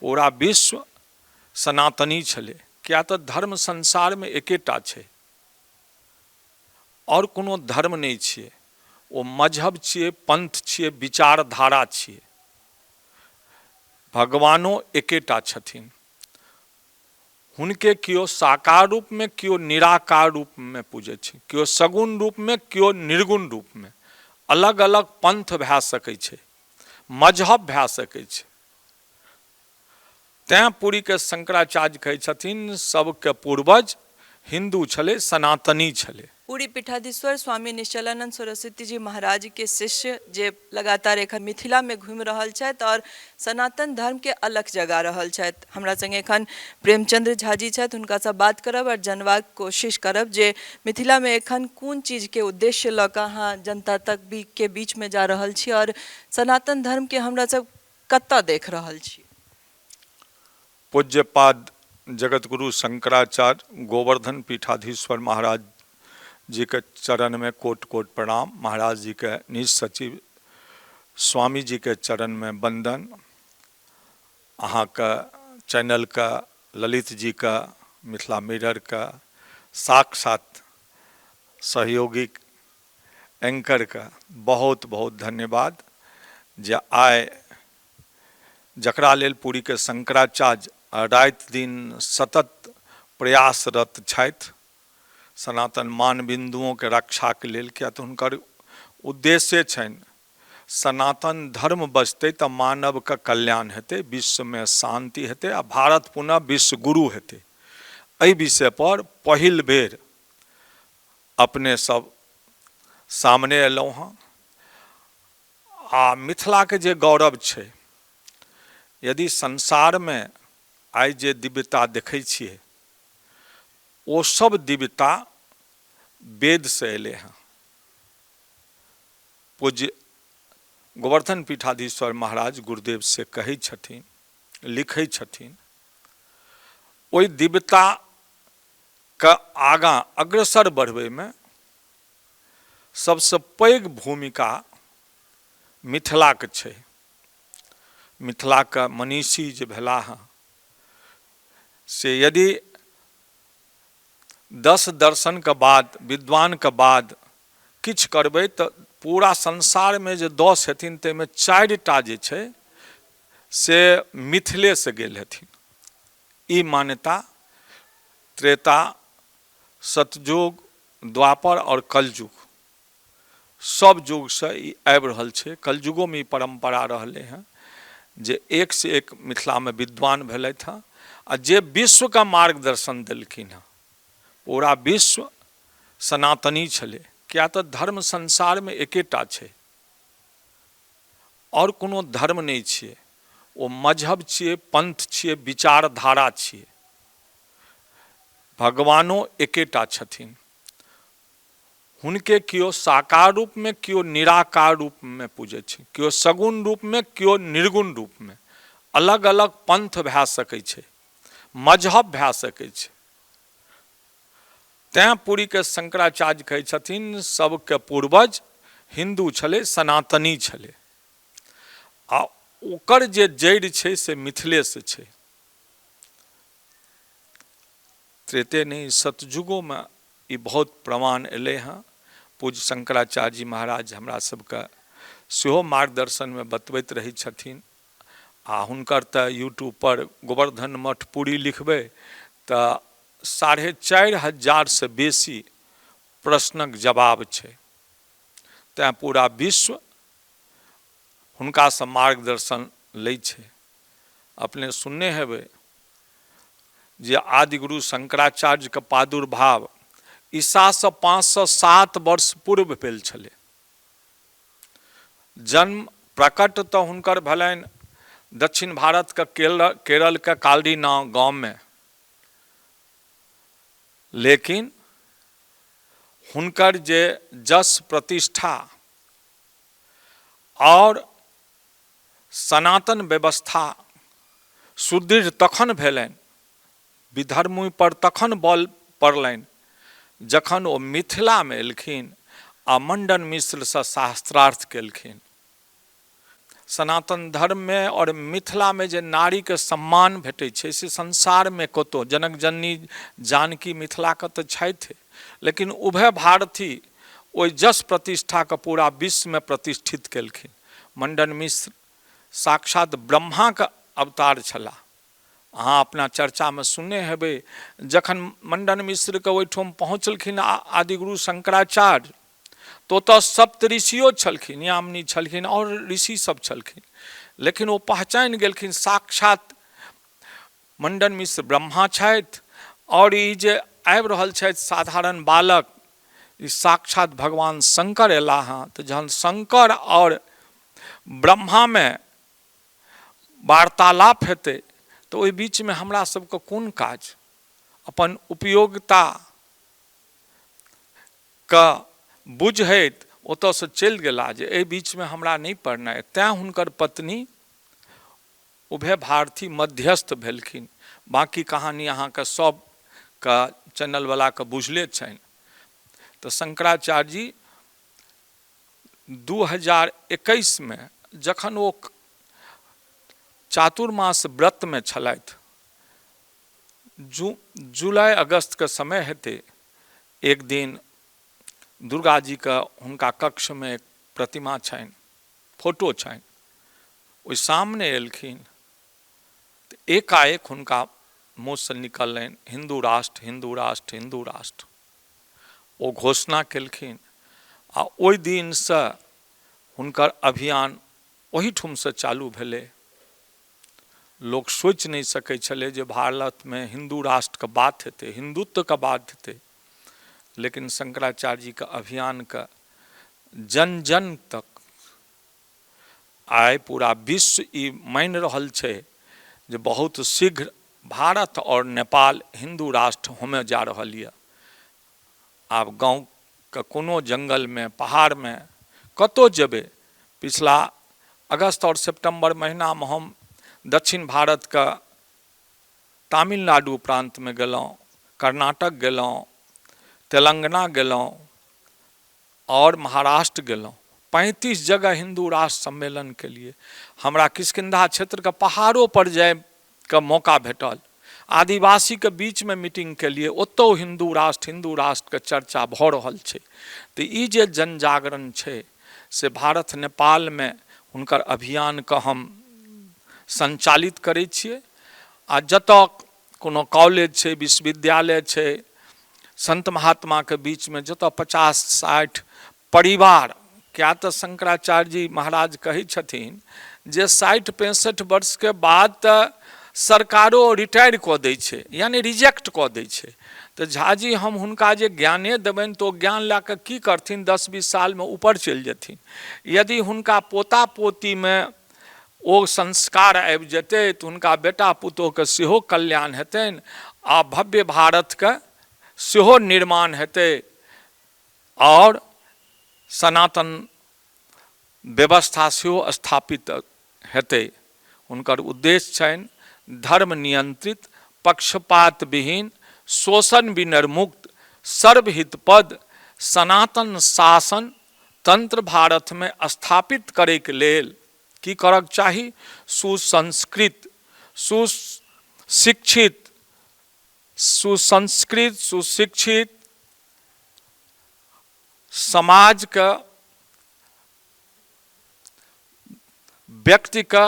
पूरा विश्व सनातनी छलै, किया तऽ धर्म संसारमे एकेटा छै, आओर कोनो धर्म नहि छियै। ओ मजहब छियै, पंथ छियै, विचारधारा छियै। भगवानो एकेटा छथिन, हुनके केओ साकार रूपमे, केओ निराकार रूपमे पूजै छै, केओ सगुण रूपमे, केओ निर्गुण रूपमे। अलग अलग पंथ भए सकै छै, मजहब भए सकै छै। तैँ पुरीके शंकराचार्य कहै छथिन सबके पूर्वज हिन्दू छलै, सनातनी छलै। पुरी पीठाधीश्वर स्वामी निश्चलानंद सरस्वती जी महाराज के शिष्य जे लगातार एखन मिथिला में घूमि रहल छथि और सनातन धर्म के अलख जगा रहल छथि। हमरा संगे एखन प्रेमचंद्र झा जी छथि, हुनकासँ बात करब और जनबाक कोशिश करब जे मिथिला में एखन कोन चीज के उद्देश्य लऽ कऽ अहाँ जनता तक भी के बीच में जा रहल छी और सनातन धर्म के हमरा सब कतऽ देख रहल छी। पूज्यपाद जगतगुरु शंकराचार्य गोवर्धन पीठाधीश्वर महाराज जी के चरण में कोट कोट प्रणाम। महाराज जी के निज सचिव स्वामी जी के चरण में वंदन। अहाँ के चैनल के ललित जी के, मिथिला मिरर के साक्षात सहयोगी एंकर के बहुत बहुत धन्यवाद जे आइ जकरा लेल पुरीके शंकराचार्य राति दिन सतत प्रयासरत छथि सनातन मान बिन्दुओंके रक्षाके लेल, किया तऽ हुनकर उद्देश्य छनि सनातन धर्म बचतै तऽ मानवके कल्याण हेतै, विश्वमे शान्ति हेतै आ भारत पुनः विश्व गुरु हेतै। एहि विषयपर पहिल बेर अपने सब सामने एलहुँ हँ। आ मिथिलाके जे गौरव छै, यदि संसारमे आइ जे दिव्यता देखै छियै ओ सब दिव्यता वेदसँ एलै हँ। पूज्य गोवर्धन पीठाधीश्वर महाराज गुरुदेव से कहै छथिन, लिखै छथिन, ओहि दिव्यताके आगाँ अग्रसर बढ़बैमे सबसँ पैघ भूमिका मिथिलाके छै। मिथिलाके मनीषी जे भेलाह हँ से यदि 10 दर्शनके बाद, विद्वानके बाद किछु करबै तऽ पूरा संसारमे जे 10 हेथिन ताहिमे 4टा जे छै से मिथिलेसँ गेल हेथिन। ई मान्यता त्रेता, सतयुग, द्वापर आओर कलयुग सब युगसँ ई आबि रहल छै। कलयुगोमे ई परम्परा रहलै हँ जे एक से एक मिथिलामे विद्वान भेलथि हँ आ जे विश्वके मार्गदर्शन देलखिन हँ। पूरा विश्व सनातनी छलै, किया तऽ धर्म संसारमे एकेटा छै, आओर कोनो धर्म नहि छियै। ओ मजहब छियै, पंथ छियै, विचारधारा छियै। भगवानो एकेटा छथिन, हुनके केओ साकार रूपमे, केओ निराकार रूपमे पूजै छै, केओ सगुण रूपमे, केओ निर्गुण रूपमे। अलग अलग पंथ भए सकै छै, मजहब भए सकै छै। तैँ पुरीके शंकराचार्य कहै छथिन सबके पूर्वज हिन्दू छलै, सनातनी छलै आ ओकर जे जड़ि छै से मिथिलेसँ छै। त्रेते नहि, सतयुगोमे ई बहुत प्रमाण एलै हँ। पूज्य शंकराचार्य जी महाराज हमरा सबके सेहो मार्गदर्शनमे बतबैत रहै छथिन आ हुनकर तऽ यूट्यूब पर गोवर्धन मठ पुरी लिखबै तऽ 4500 बेसी प्रश्नक जवाब छै। तैँ पूरा विश्व हुनकासँ मार्गदर्शन लै छै। अपने सुनने हेबै जे आदिगुरु शंकराचार्यके प्रादुर्भाव ईसासँ 507 वर्ष पूर्व भेल छलै। जन्म प्रकट तऽ हुनकर भेलनि दक्षिण भारतके केरलके कालडी नाम गाममे, लेकिन हुनकर जे जस प्रतिष्ठा और सनातन व्यवस्था सुदृढ़ तखन भेलनि, विधर्मी पर तखन बल पड़लनि जखन ओ मिथिलामे एलखिन आ मंडन मिश्रसँ शास्त्रार्थ केलखिन। सनातन धर्ममे आओर मिथिलामे जे नारीके सम्मान भेटै छै से संसारमे कतहु, जनक जननी जानकी मिथिलाके तऽ छथि, लेकिन उभय भारती ओहि जस प्रतिष्ठाके पूरा विश्वमे प्रतिष्ठित केलखिन। मण्डन मिश्र साक्षात ब्रह्माके अवतार छलाह। अहाँ अपना चर्चामे सुनने हेबै, जखन मण्डन मिश्रके ओहिठाम पहुँचलखिन आदिगुरु शंकराचार्य, तऽ ओतऽ सप्त ऋषियो छलखिन, यामिनी छलखिन आओर ऋषि सब छलखिन, लेकिन ओ पहचानि गेलखिन साक्षात मण्डन मिश्र ब्रह्मा छथि आओर ई जे आबि रहल छथि साधारण बालक, ई साक्षात भगवान शंकर अयलाह हँ। तऽ जहन शंकर आओर ब्रह्मामे वार्तालाप हेतै तऽ ओहि बीचमे हमरा सबके कोन काज? अपन उपयोगिता के बुझैत ओतऽसँ चलि गेलाह जे एहि बीचमे हमरा नहि पड़नाइ। तैँ हुनकर पत्नी उभय भारती मध्यस्थ भेलखिन। बाँकी कहानी अहाँके सबके चैनलवलाके बुझले छनि। तऽ शंकराचार्य जी 2021 मे जखन ओ चातुर्मास व्रतमे छलथि, जुलाई अगस्तके समय हेतै, एक दिन दुर्गा जीके हुनका कक्षमे एक प्रतिमा छनि, फोटो छनि, ओहि सामने एलखिन तऽ एकाएक हुनका मुँहसँ निकललनि हिन्दू राष्ट्र, हिन्दू राष्ट्र, हिन्दू राष्ट्र। ओ घोषणा केलखिन आ ओहि दिनसँ हुनकर अभियान ओहिठुमसँ चालू भेलै। लोक सोचि नहि सकै छलै जे भारतमे हिन्दू राष्ट्रके बात हेतै, हिन्दुत्वके बात हेतै, लेकिन शंकराचार्य जीके अभियानके जन जन तक आइ पूरा विश्व ई मानि रहल छै जे बहुत शीघ्र भारत आओर नेपाल हिन्दू राष्ट्र होमय जा रहल यऽ। आब गाँवके कोनो जङ्गलमे पहाड़मे कतहु जेबै, पिछला अगस्त आओर सितम्बर महीनामे हम दक्षिण भारतके तमिलनाडु प्रान्तमे गेलहुँ, कर्नाटक गेलहुँ, तेलङ्गाना गेलहुँ आओर महाराष्ट्र गेलहुँ। 35 जगह हिन्दू राष्ट्र सम्मेलन के लिए हमरा किष्किंधा क्षेत्रके पहाड़ों पर जाइके मौका भेटल। आदिवासीके बीचमे मीटिंग के लिए ओतौ हिन्दू राष्ट्र, हिन्दू राष्ट्रके चर्चा भऽ रहल छै। तऽ ई जे जनजागरण छै से भारत नेपालमे हुनकर अभियानके हम सञ्चालित करै छियै। आ जतऽ कोनो कॉलेज छै, विश्वविद्यालय छै, संत महात्माके बीचमे जतऽ 50-60 परिवार, क्या तऽ शंकराचार्य जी महाराज कहै छथिन जे 60-65 वर्षके बाद तऽ सरकारो रिटायर कऽ दै छै, यानि रिजेक्ट कऽ दै छै। तऽ झाजी हम हुनका जे ज्ञाने देबनि तऽ ओ ज्ञान लए कऽ की करथिन, 10-20 सालमे ऊपर चलि जेथिन। यदि हुनका पोता पोतीमे ओ संस्कार आबि जेतै तऽ हुनका बेटा पुतोहके सेहो कल्याण हेतनि आ भव्य भारतके सेहो निर्माण हेतै आओर सनातन व्यवस्था सेहो स्थापित हेतै। हुनकर उद्देश्य छनि धर्म नियंत्रित, पक्षपात विहीन, शोषण विनिर्मुक्त, सर्वहित पद सनातन शासन तंत्र भारतमे स्थापित करैके लेल की करक चाही? सुसंस्कृत, सुशिक्षित, सुसंस्कृत, सुशिक्षित समाजके व्यक्तिके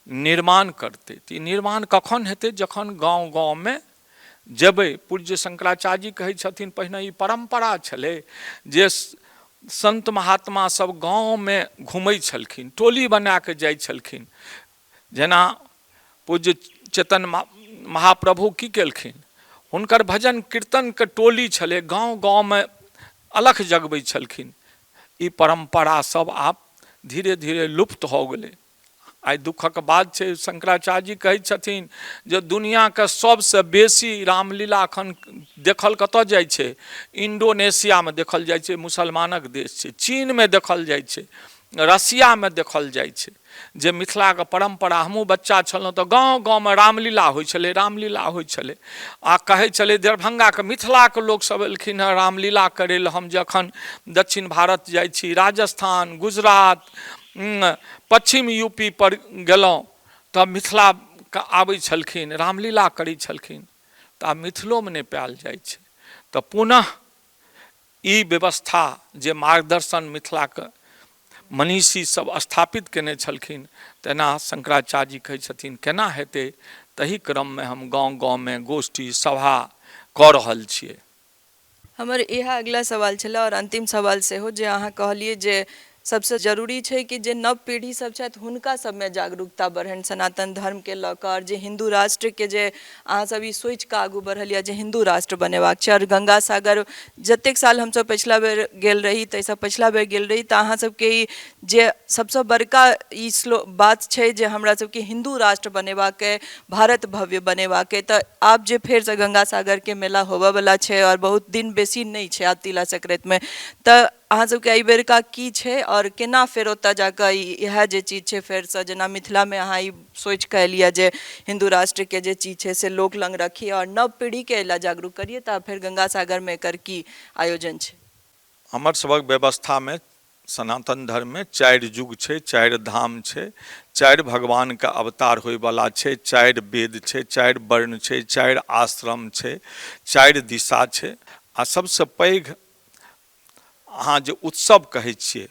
निर्माण करतै। तऽ ई निर्माण कखन हेतै? जखन गाँव गाँवमे जेबै। पूज्य शंकराचार्य जी कहै छथिन पहिने ई परम्परा छलै जे संत महात्मा सब गाँवमे घुमै छलखिन, टोली बना कऽ जाइ छलखिन। जेना पूज्य चेतन महाप्रभु की केलखिन, हुनकर भजन कीर्तनके टोली छलै, गाँव गाँवमे अलख जगबै छलखिन। ई परम्परा सब आब धीरे धीरे लुप्त हो गेलै। आइ दुखक बात छै। शंकराचार्य जी कहै छथिन जे दुनिआके सबसँ बेसी रामलीला एखन देखल कतऽ जाइ छै? इंडोनेशियामे देखल जाइ छै, मुसलमानक देश छै। चीनमे देखल जाइ छै, रसियामे देखल जाइ छै। जे मिथिलाके परम्परा, हमहूँ बच्चा छलहुँ तऽ गाँव गाँवमे रामलीला होइ छलै, रामलीला होइ छलै आ कहै छलै दरभंगाके मिथिलाके लोकसब एलखिन हँ रामलीला करै लए। हम जखन दक्षिण भारत जाइ छी, राजस्थान, गुजरात, पश्चिम यूपी पर गेलहुँ तऽ मिथिलाके आबै छलखिन, रामलीला करै छलखिन, तऽ आब मिथिलोमे नहि पायल जाइ छै। तऽ पुनः ई व्यवस्था जे मार्गदर्शन मिथिलाके मनीषी सब स्थापित केने छलखिन, तेना शंकराचार्य जी कहै छथिन केना हेतै। तही क्रममे हम गाँव गाँवमे गोष्ठी सभा कऽ रहल छियै। हमर इएह अगिला सवाल छलै आओर अन्तिम सवाल सेहो, जे अहाँ कहलियै जे सबसँ जरूरी छै कि जे नव पीढ़ी सब छथि हुनका सबमे जागरूकता बढ़नि सनातन धर्मके लऽ कऽ, आओर जे हिन्दू राष्ट्रके जे अहाँ सब ई सोचिकऽ आगू बढ़ल यऽ जे हिन्दू राष्ट्र बनेबाक छै। आओर गंगा सागर जतेक साल हमसब पछिला बेर गेल रही, ताहिसँ पछिला बेर गेल रही, तऽ अहाँ सबके ई जे सबसँ बड़का ई बात छै जे हमरा सबके हिन्दू राष्ट्र बनेबाक अइ, भारत भव्य बनेबाक अइ। तऽ आब जे फेरसँ गंगा सागरके मेला होबऽवला छै आओर बहुत दिन बेसी नहि छै आब तिला संक्रान्तिमे, तऽ अहाँ सबके एहि बेरका की छै आओर केना फेर ओतऽ जाकऽ इएह जे चीज छै फेरसँ, जेना मिथिलामे अहाँ ई सोचिकऽ एलियै जे हिन्दू राष्ट्रके जे चीज छै से लोक लग रखी आओर नव पीढ़ीके एहि लए जागरूक करियै, तऽ फेर गंगा सागरमे एकर की आयोजन छै? हमर सबक व्यवस्थामे सनातन धर्ममे 4 युग छै, 4 धाम छै, 4 भगवानके अवतार होइवला छै, 4 वेद छै, 4 वर्ण छै, 4 आश्रम छै, 4 दिशा छै। आ सबसँ पैघ अहाँ जे उत्सव कहै छियै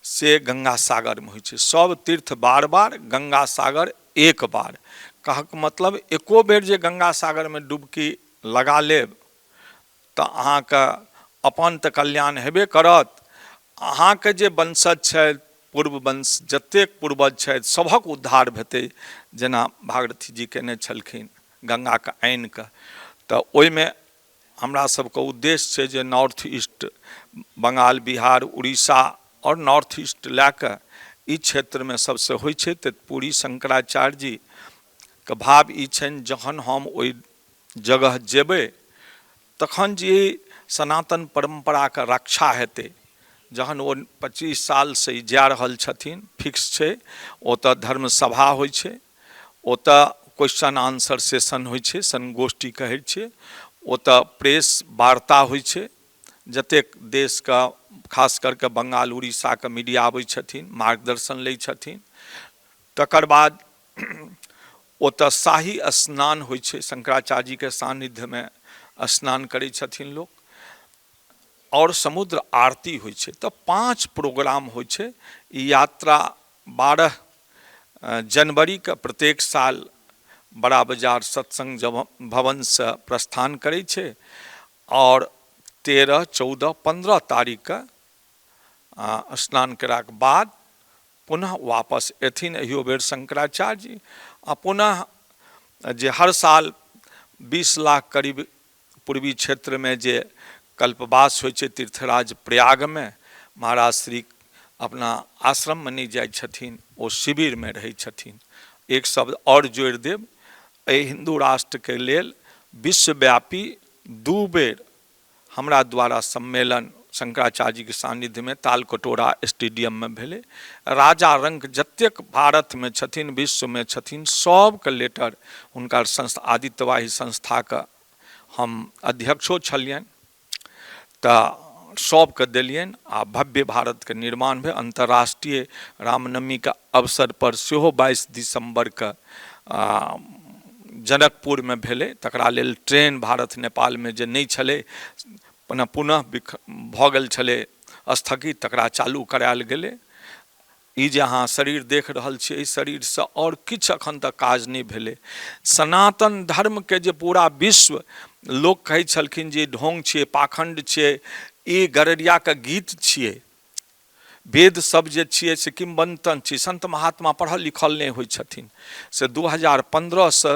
से गंगा सागरमे होइ छै। सब तीर्थ बार बार, गंगा सागर एक बार। कहक मतलब एको बेर जे गंगा सागरमे डुबकी लगा लेब तऽ अहाँके अपन तऽ कल्याण हेबे करत, अहाँके जे वंशज छथि, पूर्व वंश जतेक पूर्वज छथि सभक उद्धार हेतै, जेना भागीरथी जी केने छलखिन गंगाके आनिकऽ। तऽ ओहिमे हमरा सबके उद्देश्य छै जे नॉर्थ ईस्ट बंगाल, बिहार, उड़ीसा आओर नॉर्थ ईस्ट लए कऽ ई क्षेत्रमे सबसँ होइ छै। तऽ पुरी शंकराचार्य जी के भाव ई छनि जखन हम ओहि जगह जेबै तखन जे सनातन परम्पराके रक्षा हेतै। जहन ओ 25 सालसँ ई जा रहल छथिन, फिक्स छै, ओतऽ धर्म सभा होइ छै, ओतऽ क्वेश्चन आंसर सेशन होइ छै, संगोष्ठी कहै छियै, ओतऽ प्रेस वार्ता होइ छै, जतेक देशके खास करके बंगाल उड़ीसाके मीडिया आबै छथिन, मार्गदर्शन लै छथिन। तकर बाद ओतऽ शाही स्नान होइ छै, शंकराचार्य जीके सान्निध्यमे स्नान करै छथिन लोक, आओर समुद्र आरती होइ छै। तऽ 5 प्रोग्राम होइ छै। ई यात्रा 12 जनवरीके प्रत्येक साल बड़ा बाजार सत्संग भवनसँ प्रस्थान करै छै आओर 13, 14, 15 तारीखके स्नान केलाके बाद पुनः वापस एथिन एहियो बेर शंकराचार्य जी। आ पुनः जे हर साल 20 लाख करीब पूर्वी क्षेत्रमे जे कल्पवास होइ छै तीर्थराज प्रयागमे, महाराज श्री अपना आश्रममे नहि जाइ छथिन, ओ शिविरमे रहै छथिन। एक शब्द आओर जोड़ि देब, एहि हिन्दू राष्ट्रके लेल विश्वव्यापी 2 बेर हमरा द्वारा सम्मेलन शंकराचार्य जीके सान्निध्यमे तालकटोरा स्टेडियममे भेलै। राजा रंक जतेक भारतमे छथिन, विश्वमे छथिन, सबके लेटर हुनकर संस्था आदित्यवाही संस्थाके हम अध्यक्षो छलियनि, तऽ सबके देलियनि आ भव्य भारतके निर्माण भेल। अंतर्राष्ट्रीय रामनवमीके अवसर पर सेहो 22 दिसम्बरके जनकपुरमे भेलै। तकरा लेल ट्रेन भारत नेपालमे जे नहि छलै, पुनः भऽ गेल छलै स्थगित, तकरा चालू करायल गेलै। ई जे अहाँ शरीर देख रहल छी, एहि शरीरसँ आओर किछु अखन तक काज नहि भेलै। सनातन धर्मके जे पूरा विश्व लोक कहै छलखिन जे ढोंग छियै, पाखण्ड छियै, ई गररियाके गीत छियै, वेद सब जे छियै से किंवदंती छियै, संत महात्मा पढ़ल लिखल नहि होइ छथिन, से 2015 से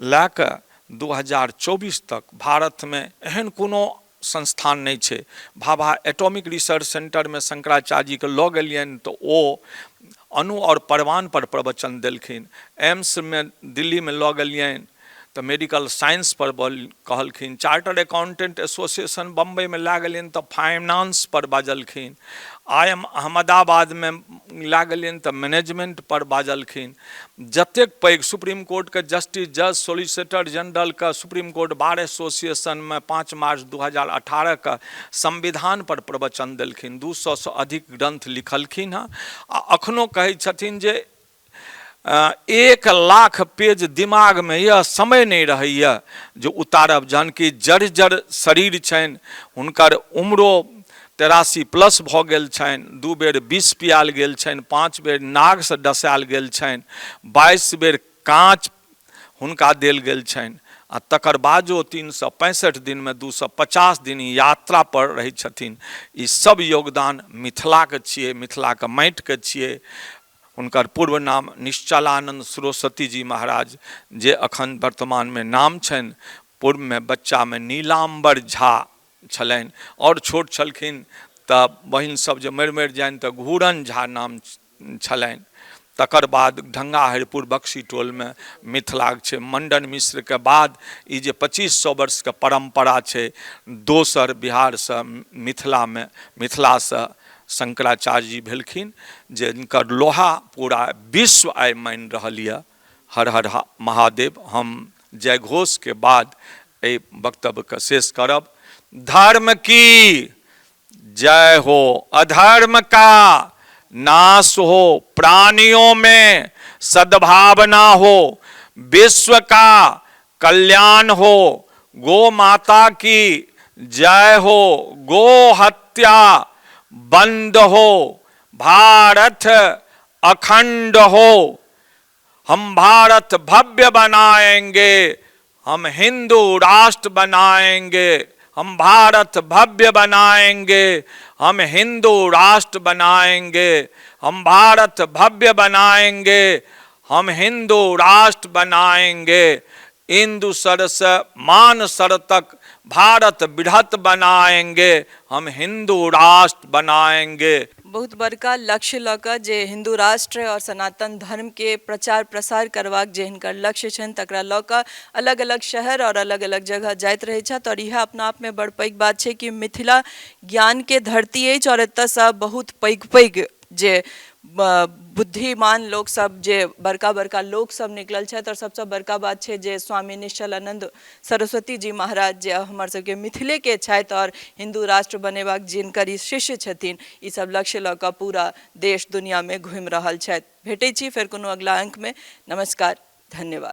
लए कऽ 2024 तक भारतमे एहन कोनो संस्थान नहि छै। भाभा एटॉमिक रिसर्च सेंटरमे शंकराचार्य जीके लऽ गेलियनि तऽ ओ अणु आओर परमाणु पर प्रवचन देलखिन। एम्समे दिल्लीमे लऽ गेलियनि तऽ मेडिकल साइंस पर कहलखिन। चार्टर्ड अकाउंटेंट एसोसिएशन बम्बईमे लए गेलियनि तऽ फाइनेंस पर बाजलखिन। आइ हम अहमदाबादमे लए गेलियनि तऽ मैनेजमेंट पर बाजलखिन। जतेक पैघ सुप्रीम कोर्टके जस्टिस, जज, सोलिसिटर जनरलके सुप्रीम कोर्ट बार एसोसिएशनमे 5 मार्च 2018 के संविधान पर प्रवचन देलखिन। 200 अधिक ग्रंथ लिखलखिन हँ। आ अखनो कहै छथिन जे 1 लाख पेज दिमागमे यऽ, समय नहि रहैए जे उतारब, जहन कि जड़ जड़ शरीर छनि, हुनकर उम्रो 83 प्लस भऽ गेल छनि, 2 बेर विष पियाल गेल छनि, 5 बेर नागसँ डसायल गेल छनि, 22 बेर काँच हुनका देल गेल छनि, आ तकर बादो 365 दिनमे 250 दिन यात्रा पर रहै छथिन। ई सब योगदान मिथिलाके छियै, मिथिलाके माटिके छियै। हुनकर पूर्व नाम निश्चलानंद सरस्वती जी महाराज, जे अखन वर्तमानमे नाम छनि, पूर्वमे बच्चामे नीलाम्बर झा छलनि, और छोट छलखिन तऽ बहिन सब जे मरि मरि जानि तऽ घूरन झा नाम छलनि। तकर बाद ढंगा हरिपुर बक्सी टोलमे मिथिलाक छै। मंडन मिश्रके बाद ई जे 2500 वर्षके परम्परा छै, दोसर बिहारसँ मिथिलामे, मिथिलासँ शंकराचार्य जी भेलखिन, जिनकर लोहा पूरा विश्व आइ मानि रहल यऽ। हर हर महादेव। हम जयघोष के बाद एहि वक्तव्यके शेष करब। धर्म की जय हो, अधर्म का नाश हो, प्राणियों में सद्भावना हो, विश्व का कल्याण हो, गो माता की जय हो, गो हत्या बंद हो, भारत अखंड हो, हम भारत भव्य बनाएंगे, हम हिंदू राष्ट्र बनाएंगे, हम भारत भव्य बनाएंगे, हम हिंदू राष्ट्र बनाएंगे, हम भारत भव्य बनाएंगे, हम हिंदू राष्ट्र बनाएंगे, इंदु सर से मान सर तक भारत बृहत बनाएंगे, हम हिंदू राष्ट्र बनाएंगे। बहुत बड़का लक्ष्य लऽ कऽ जे हिंदू राष्ट्र और सनातन धर्म के प्रचार प्रसार करबाक जे हिनकर लक्ष्य छनि, तकरा लऽ कऽ अलग अलग शहर और अलग अलग जगह जाइत रहै छथि। और इएह अपना आपमे बड़ पैघ बात छै कि मिथिला ज्ञानके धरती अछि और एतऽसँ बहुत पैघ पैघ जे बुद्धिमान लोक सब, जे बड़का बड़का लोक सब निकलल छथि। और सबसँ बड़का बात छै जे स्वामी निश्चलानंद सरस्वती जी महाराज जे हमर सबके मिथिलेके छथि और हिंदू राष्ट्र बनेबाक जिनकर ई शिष्य छथिन, ई सब लक्ष्य लऽ कऽ पूरा देश दुनियामे घुमि रहल छथि। भेटै छी फेर कोनो अगला अंकमे। नमस्कार, धन्यवाद।